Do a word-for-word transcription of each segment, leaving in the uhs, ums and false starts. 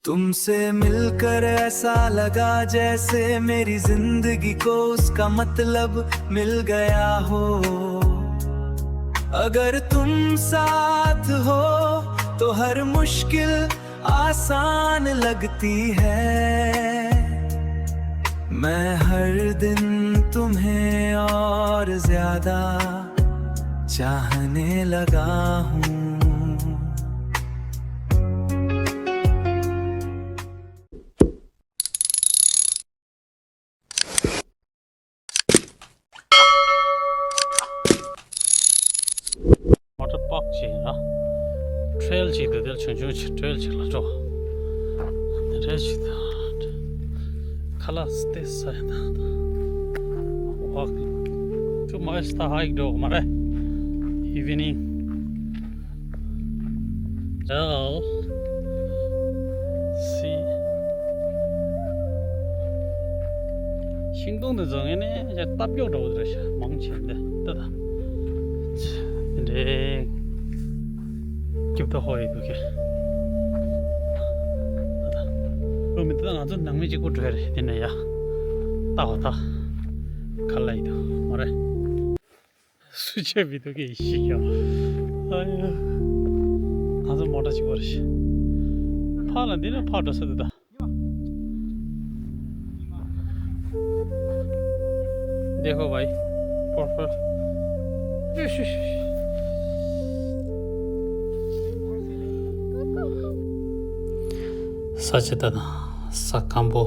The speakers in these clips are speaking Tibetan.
तुमसे मिलकर ऐसा लगा जैसे मेरी जिंदगी को उसका मतलब मिल गया हो। अगर तुम साथ हो तो हर मुश्किल आसान लगती है। मैं हर दिन तुम्हें और ज्यादा चाहने लगा हूँ। མོ་ཊ་པག་ཅིག་ཡིན་ར། ཊེལ་ཅིག་འདུག་དེར་ཆུང་ཆུང་ཅིག་ཊེལ་ཅིག་ལ་འགྲོ། ཊེལ་ཅིག་འདུག་ཁ་ལག་སྟེ་ས་ཡ་དང་། ཝག་ཊུ་མཆ་ད་ཧའིག་འགྲོ་མ་རེད། ཨི་ཝི་ནིང་། L C། ཤིང་སྡོང་འདི་ཚོ་ངས་ནས་ཡར་རྟ་མགྱོགས་འགྲོ་གི་རེད་ཤག་མང་ཆེ་འདི་ལྟ་ད། དེ་འདྲའི་སྐྱིབ་ཏོ་ཧོ་ཡི་འདུག་གི། ལྟ་ད། ལོ་མི་འདི་ད་ང་ཚོ་ནང་མི་གཅིག་པུ་འགྲོ་ཡ་རེད་དེ་ནས་ཡ། ལྟ་བ་ད། ག་ལ་ཡི་འདུག་མ་རེད། སུ་ཆད་མི་འདུག་གི་ཤི་ཡ། ཨ་ཡ། ང་ཚོ་མོ་ཊ་གཅིག་པར་ཤི། ཕར་ལ་འདི་ནས་ཕར་འགྲོ་ས་འདུག་ད། देखो भाई, परफेक्ट। ས་ཆ་ད་དང་ས་སྐམ་པོ།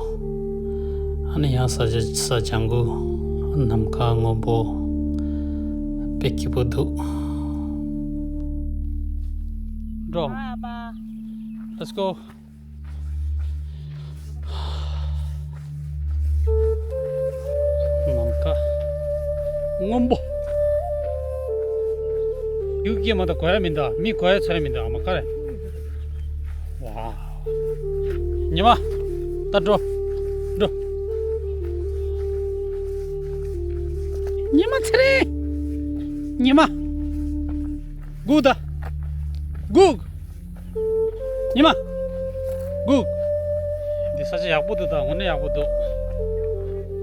ཨ་ནི་ཡང་ས་ཆ་ས་ལྗང་གུ། ནམ་མཁའ་སྔོན་པོ། དཔེ་སྐྱིད་པོ་འདུག་འགྲོ། Let's go. ནམ་མཁའ་སྔོན་པོ། ཡུག་སྐྱེས་མ་ད་གོ་ཡ་མི་འདུག་མི་གོ་ཡ་ཚོ་ཡ་མི་འདུག་ཨ་མ་ཀ་རེ། ཝའོ། ཉི་མ། ད་འགྲོ། འགྲོ། ཉི་མ་ཚེ་རིང་། ཉི་མ། སྒུག་ད། སྒུག་ཉི་མ། སྒུག་འདི་ས་ཆ་ཡག་པོ་འདུག་ད་དངོས་གནས་ཡག་པོ་འདུག་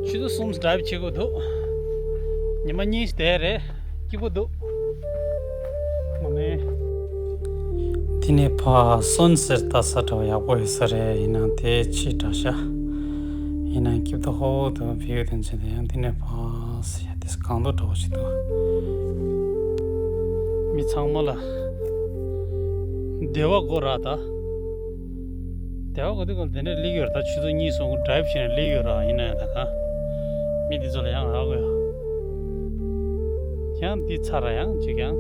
ཆུ་ཚོད་གསུམ་ཌ་རའིབ་བྱེད་དགོས་འདུག་ཉི་མ་གཉིས་བསྡད་རེད། སྐྱིད་པོ་འདུག་དངོས་གནས། འདི་ནས་ཕར་སོན་སེར་ལྟ་ས་འདྲ་བ་ཡག་པོ་ཡོད་ས་རེད། ཡིན་ནའང་དེ་ཕྱི་དྲགས་ཤག་ཡིན་ནའང་སྐྱིད་པོ་ཧོ་ཧོ་འདུག་བིའུ་དེ་ཚོ་དེ་ཡང་འདི་ནས་ཕར་སེ་ཡ་དེ་གང་དུ་འགྲོ་བ་ཞིག་འདུག་མི་ཚང་མ་ལ་བདེ་བ་དགོས་ར་ད། བདེ་བ་དགོས་དུས་སྐབས་དེ་འདྲས་སླེབས་ཡོད་རེད་ད། ཆུ་ཚོད་གཉིས་གསུམ་ཌ་རའིབ་བྱས་ནས་སླེབས་ཡོད་ར། ཡིན་ན་ཡང་ད་ག་མི་འདི་ཚོ་ལ་ཡང་ཧ་གོ་ཡ། ཡང་འདི་ཚར་ར་ཡང་ཅིག་ཡང་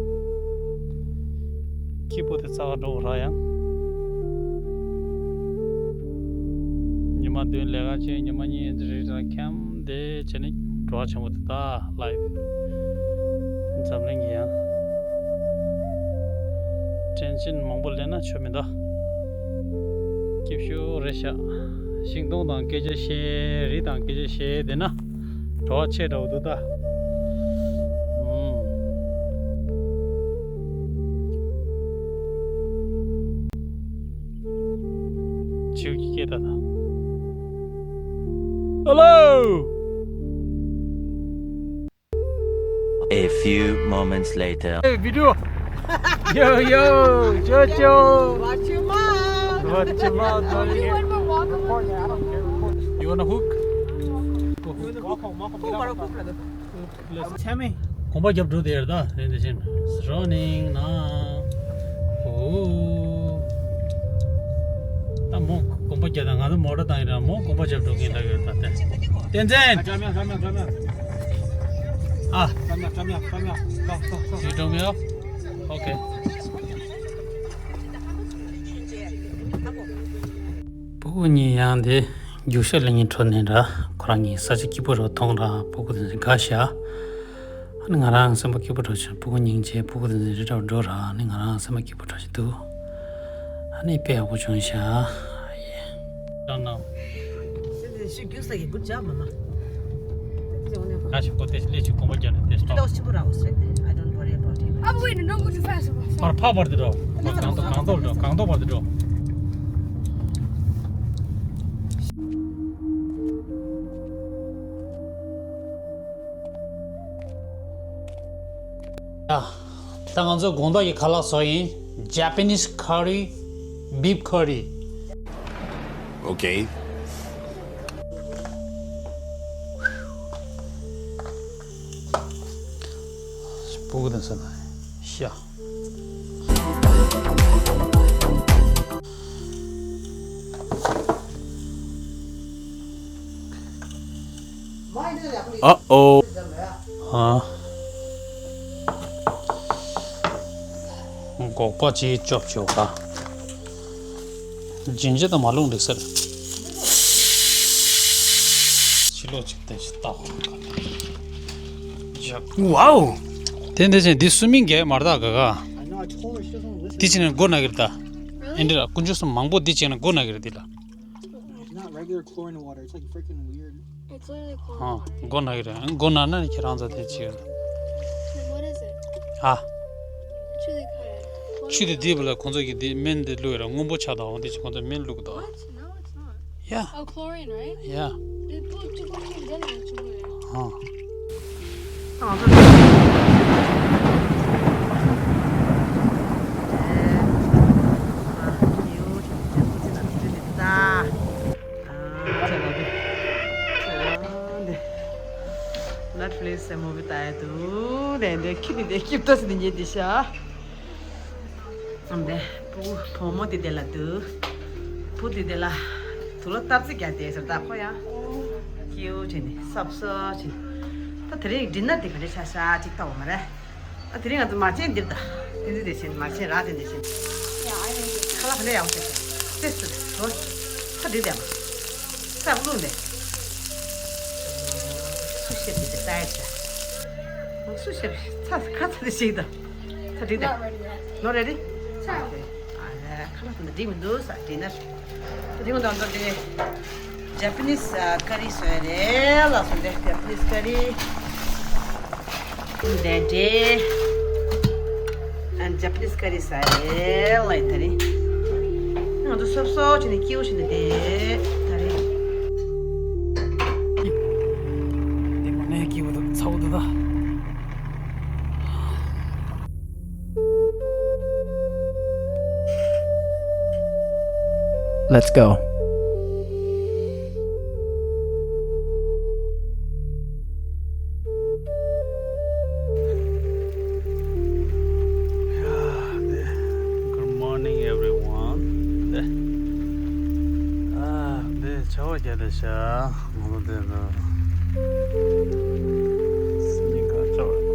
སྐྱིད་པོ་དེ་རྩ་བ་འགྲོ་ར་ཡང་། ཉི་མ་བདུན་ལས་ཀ་བྱས། ཉི་མ་གཉིས་རི་དང་འཁྱམས་བསྡད་བྱས་ནས་འགྲོ་བ་ཆེན་པོ་དེ་ད་ལའིབ་འཛམ་གླིང་གི་ཡང་། ཊེན་ཤན་མང་པོ་ལེན་ན་ཆོ་མི་འདུག་སྐྱིད་ཤོས་རེད་ཤག་ཤིང་སྡོང་དང་སྐད་ཆ་བཤད། རི་དང་སྐད་ཆ་བཤད་བསྡད་ན་བྲོ་བ་ཆེ་འདྲ་བོ་འདུག་ད། ཨུམ། བྱིའུ་གི་སྐད་ད་ད། Hello! A few moments later. Hey, video. Yo, yo, yo, yo. Watch your mouth. Watch your mouth, buddy. You wanna walk around? You wanna hook? Go, go, go, go, go, go. Let's. Tell me. གོམ་པ་རྒྱབ་འགྲོ་དེ་ཡར་ད་རེད་འདི་ཆེན། Running now. ཨོ། ད་མོ་གོམ་པ་རྒྱབ་ད་ང་ཚོ་མོ་ཊ་བཏང་ཡིན་ར་མོ་གོམ་པ་རྒྱབ་འགྲོ་གིན་ད་ཡོད་ད་དེ། བསྟན་འཛིན། ཨ། ཡིན་འགྲོ་མེད། ཨོ་ཁེ། སྤུ་གུ་གཉིས་ཡང་དེ་རྒྱུག་ཤར་ལེན་གྱིན་འཕྲོ་ནས་འདྲ། ཁོ་རང་གཉིས་ས་ཆ་སྐྱིད་པོ་རུ་མཐོང་ར། སྤུ་གུ་དེ་ཚོ་དགའ་ཤག་ཨ་ནི་ང་རང་སེམས་པ་སྐྱིད་པོ་འདྲ་བྱུང་། སྤུ་གུ་སྙིང་རྗེ། སྤུ་གུ་དེ་ཚོ་རི་འདྲ་འགྲོ་ར། ཨ་ནི་ང་རང་སེམས་པ་སྐྱིད་པོ་འདྲ་ཞིག་འདུག་ཨ་ནི་དཔེ་ཡག་པོ་བྱུང་ཤག་ཡེ། ཅང་ནའོ། ཞུ་རྒྱུ་ས་ཡི་གུ་ཅག་མ་མ། ང་ཞིག་གོ་ཏེ་ལས་ཅིག་གོམ་པ་རྒྱབ་ནས་ཏེ་སྟོབས། I don't worry about him. I'm waiting, don't go too fast. བར་ཕ་བར་དུ་འགྲོ། གང་དུ་གང་དུ་འགྲོ། གང་དུ་བར་དུ་འགྲོ། ད་ང་ཚོ་དགོང་དག་གི་ཁ་ལག་བཟོ་ཡིན། Japanese curry, beef curry. Okay. སྤུ་གུ་དང་ས་ན་ཤ། ཨ་ཨོ། ཨ། སྒོག་པ་ཅིག་ཅོབ་ཅོབ་ག། ཇིན་ཇར་དང་མ་ལུག་འགྲིག་ས་རེད། ཕྱི་ལོགས་ཅིག་བལྟས་ཤིག་ལྟ་ཧོ། ཝའོ། དེ་འདི་ཅན་འདི་སུ་མིང་གས་མར་ད་ག་ག། འདི་ཅི་ནས་མགོ་ན་གིར་ད། ཨེ་འདྲི་ལ་དཀོན་མཆོག་གསུམ་མང་པོ་འདི་ཅན་མགོ་ན་གིར་འདི་ལ། It's not regular chlorine water. It's like freaking weird. It's literally called. ཧ། མགོ་ན་གི་རེད། མགོ་ན་ན་ནི་ཁྱེད་རང་ཚོ་དེ་ཅི་ཡོད། What is it? ཧ། It's really good. ཆུ་དེ་འདི་བ་ལ་ཁོང་ཚོ་གི་འདི་སྨན་འདི་བླུགས་ཡོད་ར། སྔོན་པོ་ཆགས་དང་འོང་དེ་ཅི་ཁོང་ཚོ་སྨན་བླུགས་དང་། What? No, it's not. Yeah. Oh, chlorine, right? Yeah. It put you put it in the water. ཧ། Netflix movie ལྟ་ཡ་འདུག་དེ་འདྲའི་ཁྱི་དེ་འདྲའི་ཁྱི་ལྟ་ཟེར་ནས་ཉལ་བསྡད་ཤག་འདི་བུ་བུ་མོ་དེ་དེ་ལ་འདུག་བུ་དེ་དེ་ལ་དུག་ལོག་སྟབས་རྩིས་རྒྱག་བསྡད་ཟེར། ད་ཁོ་ཡང་སྐྱིད་པོ་བྱས་ནས་སོབ་སོབ་བྱས། ད་དེ་རིང་ཌི་ནར་དེ་ག་འདྲ་ཆགས་ཤག་ཅིག་ལྟ་འོ་མ་རེད། ཨ། དེ་རིང་ང་ཚོ་མ་ཆེན་འདིར་ད། དེ་འདི་དེ་བཞིན་མ་ཆེན་ར་དེ་འདི་བཞིན། ཁ་ལག་ག་ལེ་ཡག་པོ་བྱས། ཙེ་ཙེ་ཙེ། ཚ་འདི་དེ་མ། ཚ་བླུགས་ནས། སུ་ཤེས་དེ་དེ་ལྟ་ཡ་བྱ། སུ་ཤེས་ཚ་ཁ་ཚ་དེ་ཞིག་ད། ཚ་འདི་དེ། Not ready? ཨ་ལས། ཁ་ལག་འདི་འགྲིག་མི་འདུག་ས་འདི་ན། ད་དེ་ང་ཚོ་འདི་Japanese curry བཟོས་རེད་ལགས་སོ། འདི་Japanese curry། འདི་འདྲ། ཨ། Japanese curry བཟོས་རེད་ལགས་ད་རེད། ང་ཚོ་སོབ་སོབ་བྱས་ནས་སྐྱིད་པོ་བྱས་ནས་བསྡད་ད་རེད། འདི་མ་ནས་སྐྱིད་པོ་འདུག་ཚ་པོ་འདུག་ད། Let's go. Good morning, everyone. ཨ། འདི་ཆར་པ་བརྒྱབ་བསྡད་ཤག་ང་ཚོ་འདི་ལ་སྙིང་ག་ཆར་པ།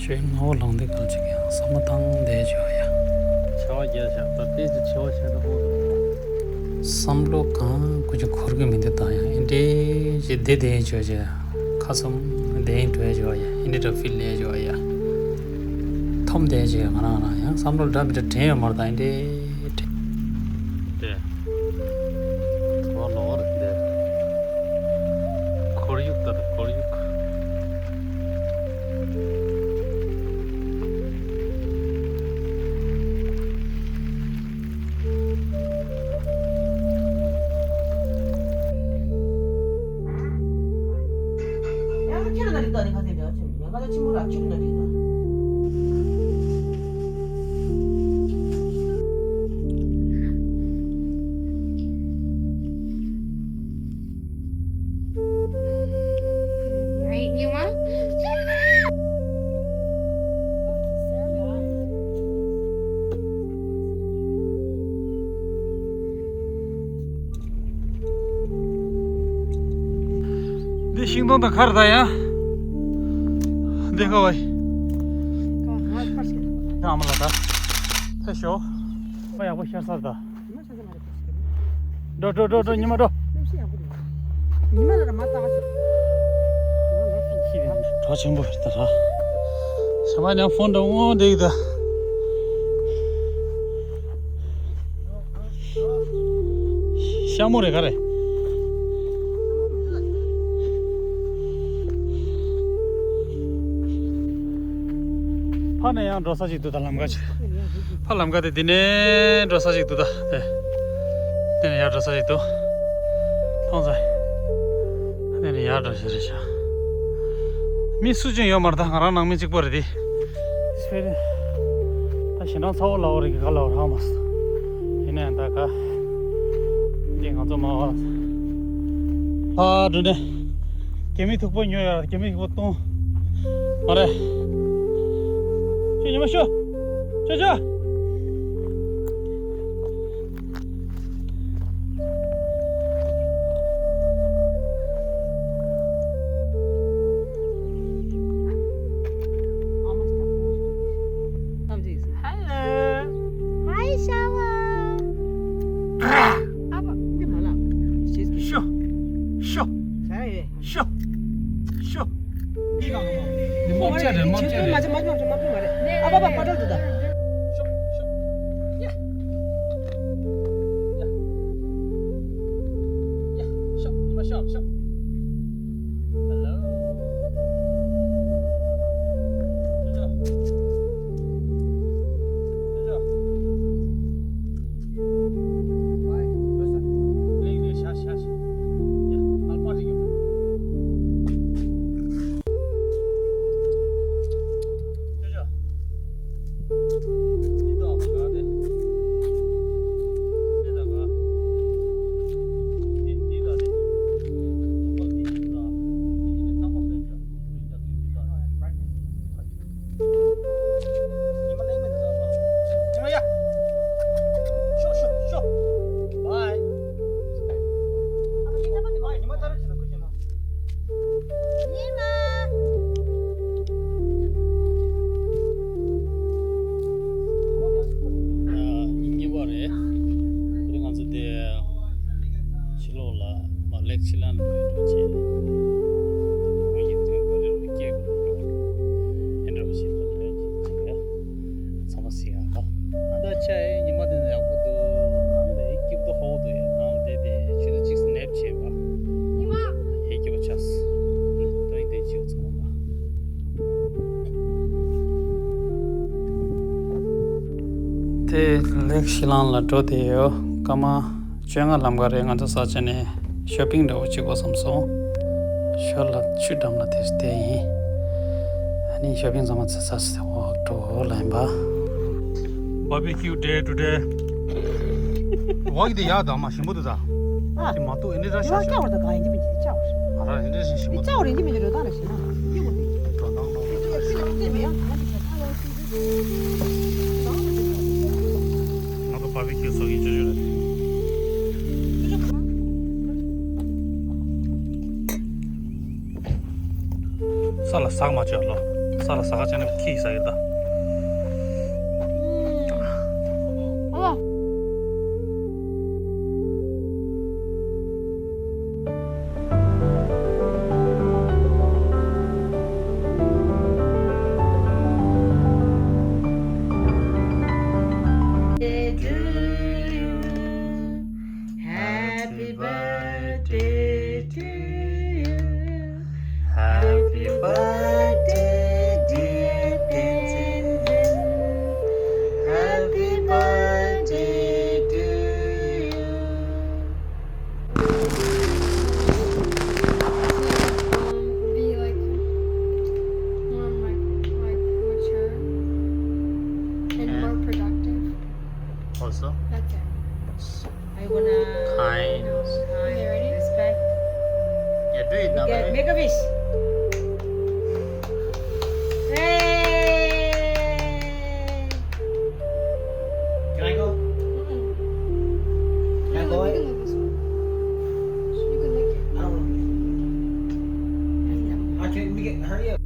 ཞོའི་སྔ་པོ་ལངས་དུས་གང་ཅིག་ཡང་བསམ་བློ་བཏང་བསྡད་བྱོས་ཡ། ཆར་པ་བརྒྱབ་ཤག་ད་ལྟའི་ཆར་པ་ཆར་པ་ཧོ། བསམ་བློ་གང་ཁོ་ཅིག་འཁོར་གི་མི་འདུག་ད་ཡང་ཨེ་འདྲའི་ཞིག་བསྡད་བསྡད་བྱོས་བྱས། ཁ་སུམ་བསྡད་འགྲོ་ཡ་བྱོས་ཡ། ཨེ་འདྲའི་འདྲ་ཕིལ་ལས་བྱོས་ཡ། འཐོམ་བསྡད་བྱས་ང་རང་ང་རང་ཡང་བསམ་བློ་འདྲ་མི་འདྲ་དྲན་ཡོད་མ་རེད། ད་ཨེ་འདྲའི་དྲན། དེ། གོ་ལོག་རེད་དེ། ཁོར་ཡུག་ལྟར་ཁོར་ཡུག་ཡང་ཁྱེད་རང་ལ་རིག་ད་རིག་ག་དེ་འདྲ་ཆུང་ཡང་ག་ལ་ཆེན་པོ་ར་བཅུག་ན་རིག་ད། Right, you want? འདི་ཤིང་སྡོང་དང་ཁར་ད་ཡང་། འདི་ཁ་བའི། ཨ་མ་ལ་ད། ཕེབས་ཤོག་མ་ཡག་པོ་ཤར་ས་རེད་ད། འགྲོ་འགྲོ་འགྲོ་འགྲོ། ཉི་མ་འགྲོ། ཉི་མ་ལ་མ་ལྟ་ཞིག་གྲོགས་ཆེན་པོ་ད་ར། ཞྭ་མོ་ནས་ཕོན་འདྲ་འོང་བསྡད་ཀྱི་ད། ཤ་མོ་རེད་ག་རེད། ཕ་ནས་ཡང་འགྲོ་ས་ཞིག་འདུག་ད་ལམ་ཁ་ཅིག་ཕ་ལམ་ཁ་དེ་འདི་ནས་འགྲོ་ས་ཞིག་འདུག་ད། དེ་འདི་ནས་ཡར་འགྲོ་ས་ཞིག་འདུག་མཐོང་ཚེ། འདི་ནས་ཡར་འགྲོ་ཞིག་རེད་ཤག་མི་སུ་ཅང་ཡོད་མ་རེད། ད་ང་རང་ནང་མི་གཅིག་པོ་རེད་དེ། ད་ཞེ་དྲག་ཚ་བོ་ལ་བོ་རེད་གི། ག་ལ་བོ་རག་མ་སོང་། ཡིན་ནའི་ད་ག་འདི་ང་ཚོ་མ་བ། ཨ་འགྲོ་ནས། རྒྱ་མི་ཐུག་པ་ཉོ་ཡ། རྒྱ་མི་ཐུག་པ་གཏོང་། མ་རེད། ཁྱོད་ཉི་མ་ཤོག་ཤོག་ཤོག Hello. Hi, Shava. ཨ་ཕ། འདི་མ་ལ། ཤོ། ཤོ། ཤོ། ཤོ། མོ་ཅ་རེད། མོ་ཅ་རེད། མ་ཅ་མ་ཅ་མ་ཅ་མ་རེད། ཨ་ཕ་ཕ་པ་ཏྲ་དུ་ད། ཤོ། ཤོ། ཡ། ཡ། ཡ། ཤོ། མ་ཤོ། ཤོ། Hello. གཉིས་པ་རེད། དེ་རིང་ང་ཚོ་དེ་ཕྱི་ལོགས་ལ་མ་ལེགས་ཕྱི་ལང་འགྲོ་ཡི་འགྲོ་བྱས། ཁོང་གི་དེ་རིང་པར་རེ་རེ་སྐྱེལ་དགོས་འགྲོ་འགྲོ་ཞེས་པ་འདྲ་ཅིག་བྱས། ཚང་མ་གཟིགས་ཨ་ཁ། ད་ཆ་ཨེ་ཉི་མ་དེ་ནས་ཡག་པོ་འདུག་ནང་ལ་སྐྱིད་པོ་ཧོ་འདུག་ཡ། ནང་ལ་བསྡད་དེ་ཆུ་ཚོད་གཅིག་ནེབ་བྱས་པ། ཉི་མ། ཨེ་སྐྱིད་པོ་ཆགས། ཏོ་ཡིན་ཏན་ཆེའོ་ཚང་མ། དེ་ལེགས་ཕྱི་ལང་ལ་འགྲོ་བསྡད་ཡོད། སྐར་མ་བཅོ་ལྔ་ལམ་ཁ་རེད། ང་ཚོ་ས་ཆ་ནས་ཤོ་པིང་འདྲ་བོ་གཅིག་པོ་བསམ་སོང་། ཞོར་ལ་ཆུ་འགྲམ་ལ་དེར་བསྡད་ཡིན། ཨ་ནི་ཤོ་པིང་ཚང་མ་ཚར་ཚར་སེ་འོག་འགྲོ་ལ་ཡིན་པ། Barbecue day today. འོག་གི་དེ་ཡག་དང་མ་ཞིམ་པོ་འདུག་ད། ཨ། དེ་མ་གཏོགས་ཨེ་འདྲ་ར་ཡོ་ཤ་ཤ། ཀྱ་བར་ད་ག་ཡིན་གྱི་མི་འདུག་ཀྱ་བར། ཨ་ར་ཨེ་འདྲ་ཞིམ་ཞིམ་པོ་འདུག་ཀྱ་བར་ཡིན་གྱི་མི་འདུག་འགྲོ་སྟངས་ལ་ཞེ་ན་ཡོད་མ་འདུག་འགྲོ་སྟངས་ལ་ཞེ་ན་ཡོད་མ་འདུག་ང་ཚོ་བྷར་བི་ཁིའུ་བཟོ་གིན་ཅོ་ཅོ་རེད། ས་ལ་ཟག་མ་བཅོས་ལོ། ས་ལ་ཟག་ཁ་ཅན་ནི་ཁྱི་ཡི་ཟ་ཡོད་ད། Happy birthday to you. Happy birthday, dear Tenzin. Happy birthday to you. Um, be, like, more, like, like, mature and more productive. Also? That's it. I wanna, kind, you know, kind, respect. Yeah, do it now, baby. Make a wish. Hey! Can I go? Mm-mm. Can I go? No, you can leave this one. You can lick it. I don't want to. I can't get, hurry up.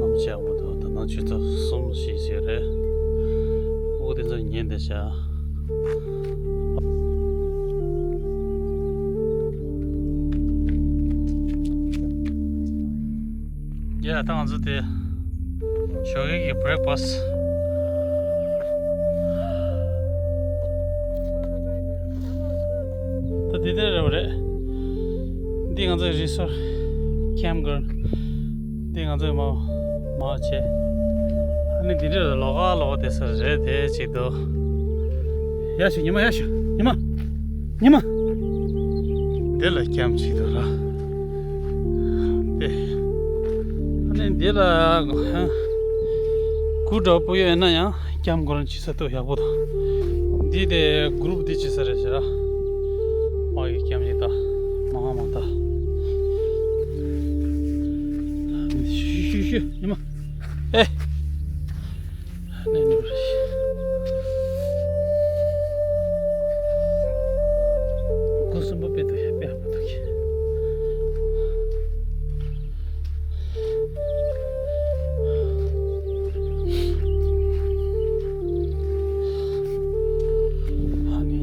གནམ་ལྕགས་མོ་དང་ད་ནང་ཆུ་ཚོད་གསུམ་བཞི་ཞིག་རེད། འོ་དེ་ཚོ་ཉན་བསྡད་བྱ། ཡ་ད་ང་ཚོ་དེ་ཞོགས་ཀས་ཀྱི་བྷི་རེག་ཕ་སི། ད་འདི་འདྲ་རེད་པ་རེད། འདི་ང་ཚོའི་རི་སོར་ཁེམ་གྷར་ཌན། ང་ཚོས་མ་མ་བྱས། ཨ་ནི་འདི་འདྲ་ལོག་ག་ལོག་དེ་ས་རེད་དེ་ཅིག་འདུག་ཡ་ཤོ་ཉི་མ། ཡ་ཤོ་ཉི་མ། ཉི་མ། འདི་ལ་སྐྱམ་ཅིག་འདུག་ར། དེ། ཨ་ནི་འདི་ལ་གུ་འདྲ་པོ་ཡོད་ན་ཡང་སྐྱམ་ཁོ་རང་ཅི་ས་ཏོ་ཡག་པོ་དང་། འདི་དེ་གུ་རུབ་འདི་ཅི་ས་རེད་ཟེར་ར། མ་ཡི་སྐྱམ་ཅིག་ད། མ་མ་ད། ཤུ་ཤུ་ཤུ་ཉི་མ། ཨེ། ནས་འགྲོ་རེད། སྒོ་གསུམ་པོ་དཔེ་འདུག་ཡ། དཔེ་ཡག་པོ་འདུག་གི། ཨ་ནི།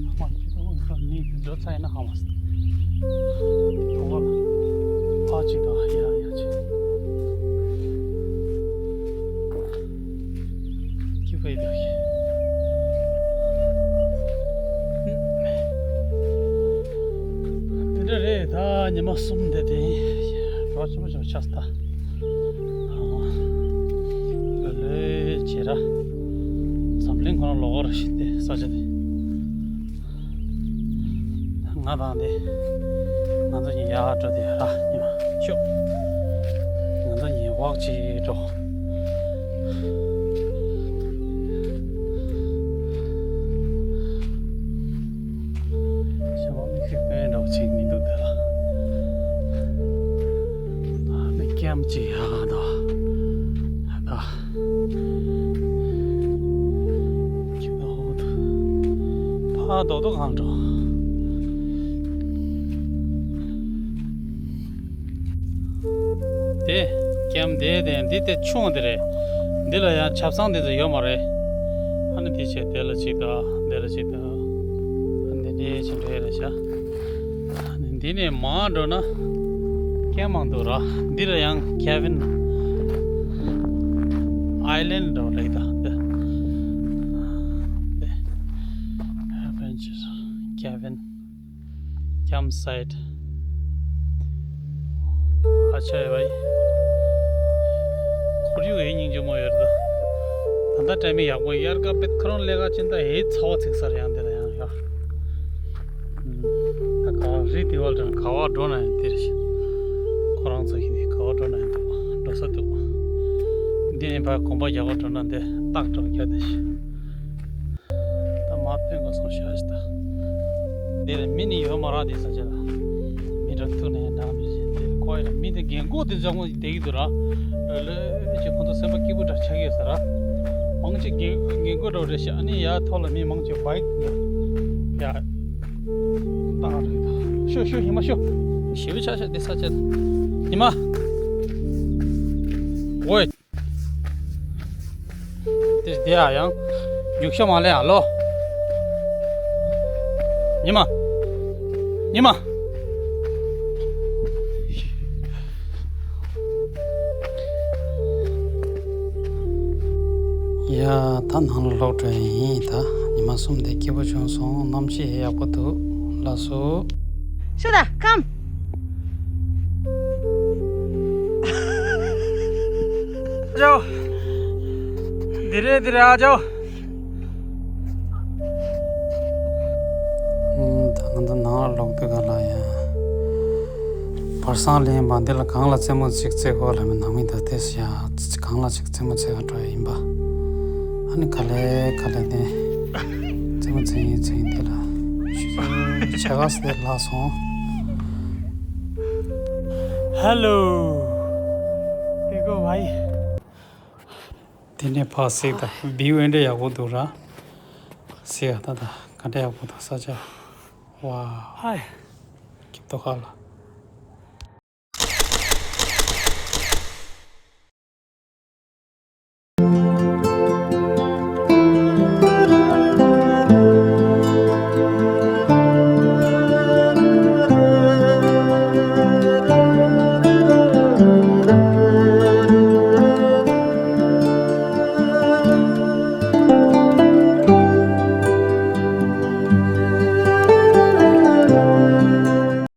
ཨ་མ་ཁྱེད་ཚོ་ནི་འགྲོ་ཚར་ཡིན་ན་ཧ་མ་སོང་། གྲོང་ཁ་ལ་ཕར་ཅིག་དང་ཡར་ཡར་ཅིག་སྐྱིད་པོ་ཡིན་འདུག་གི། དེ་འདྲ་རེད། ད་ཉི་མ་གསུམ་བསྡད་དེ་རོ་ཆེན་པོ་ཆེན་པོ་ཆགས་སོང་ད། ཨ། ལོས་ལོས་བྱེད་ར། འཛམ་གླིང་ཁོ་ན་ལོག་ར་ཤི་དེ་ས་ཆ་དེ། ང་དང་དེ། ང་ཚོ་གཉིས་ཡར་འགྲོ་དེ་ར་ཉི་མ་ཤོག་ང་ཚོ་གཉིས་ཝོག་ཅིག་འགྲོ། ཞེ་པོ་མིག་ཤེལ་སྟོན་འདྲ་བོ་ཅིག་མི་འདུག་དེ་ལ། ཨ་ནི་སྐྱམ་ཅིག་ཡ་ད། ད། ཁྱི་ད་ཧོ་ད། ཕ་རྡོག་རྡོག་གང་འགྲོ། དེ། སྐྱམ་དེ་དེ་འདི་དེ་ཆུང་དེ་རེད། འདི་ལ་ཡང་ཆབ་གསང་དེ་ཚོ་ཡོད་མ་རེད། ཨ་ནི་དེ་བྱས་དེ་ལ་གཅིག་དང་དེ་ལ་གཅིག་དང་། ཨ་ནི་དེ་བྱས་འགྲོ་ཡ་རེད་ཤག་ཨ་ནི་འདི་ནས་མར་འགྲོ་ན་སྐྱམ་མང་འདུག་ར། འདི་ལ་ཡང་ཁེ་ཝིན་ཨའི་ལེན་ཌི་འདྲ་བོ་ལེགས་དང་འདི། འདི། ཨེ་ཌི་ཝེན་ཅར་ཁེ་ཝིན། Campsite། ཨ་ཆ་ཡ་བའི། ཁོར་ཡུག་ཧེ་སྙིང་རྗེ་མོ་ཡོད་རེད། ད་ལྟ་ཊའི་མིང་ཡག་པོ། དབྱར་ཁ་དཔེ་ཁ་རོང་ལས་ཀ་ཅན་ད་ཧེ་ཚ་བ་ཚིག་སར་ཡང་འདི་ལ་ཡང་ཡོད། ད་ག་བ་རི་དེ་བ་ལ་ག་བ་འགྲོ་ན་ཡང་འདིར་ཤི། ཁོ་རང་ཚོ་ཞིག་ནི་ག་བ་འགྲོ་ན་ཡང་འདུག་འགྲོ་ས་འདུག་འདི་ནས་ཕར་གོམ་པ་རྒྱག་ག་འགྲོ་ན་འདི་ཏག་ཏག་རྒྱག་འདི་ཤི། ད་མ་ཕན་གོ་སོང་ཤག་ཤི་ད། འདིར་མི་ནི་ཡོད་མ་རེད་དེ་ས་ཆ་ལ། མི་འགྲོ་ཐུག་ནས་འདྲ་མི་ཤེས་དེ་ཁོ་ཡ་མི་དེ་རྒན་གོག་དེ་ཚང་མ་བསྡད་ཀྱི་འདུག་ར། ལོས་ཀྱི་ཁོང་ཚོ་སེམས་པ་སྐྱིད་པོ་འདྲ་ཆགས་ཀྱི་ཡོད་ས་ར། མང་ཆེ་རྒན་རྒན་གོག་འདྲ་བོ་རེད་ཤག་ཨ་ནི་ཡ་ཐོག་ལ་མི་མང་ཆེ་བའིཀ་འདུག་ཡ། ད་རེད་ད། ཤོ་ཤོ་ཉི་མ་ཤོ། ཞེ་པོ་ཆགས་ཤག་དེ་ས་ཆ་ཉི་མ། ཝེ། དེ་དེ་ཡ་ཡང་། རྒྱུག་ཤ་མ་ལེ་ཨ་ལོ། ཉི་མ། ཉི་མ། ཡ། ད་ནང་ལ་ལོག་འགྲོ་ཡིན་ད། ཉི་མ་གསུམ་དེ་སྐྱིད་པོ་བྱུང་སོང་། གནམ་གཤིས་ཡག་པོ་འདུག་ལགས་སོ། ཤོད་ད་ཀམ། ཨ་ཅོ། འདི་རེད་འདི་རེད་ཨ་ཅོ། ད་ང་ཚོ་ནང་ལ་ལོག་དུས་ག་ལ་ཡ། བར་སང་ལེན་པ་འདི་ལ་གང་ལ་རྩེད་མོ་ཅིག་རྩེ་དགོས་ལ་མི་ནང་མི་ད་ལྟས་ཡ། གང་ལ་ཅིག་རྩེད་མོ་རྩེ་ག་འགྲོ་ཡ་ཡིན་པ། ཨ་ནི་ག་ལེ་ག་ལེ་ནས་རྩེད་མོ་རྩེ་ཡིན་རྩེ་ཡིན་འདི་ལ་ཆེ་ག་སེ་ལ་སོང་། ཧེ་ལོ། དེ་གོ་བའི། དེ་ནས་ཕར་གཟིགས་དང་བིའུ་ཨེ་འདྲ་ཡག་པོ་འདུག་ར། གཟིགས་ཨ་ད་ད་ག་འདྲ་ཡག་པོ་འདུག་ས་ཆ། ཝའོ། ཧའི། སྐྱིད་པོ་ཁ་ལ།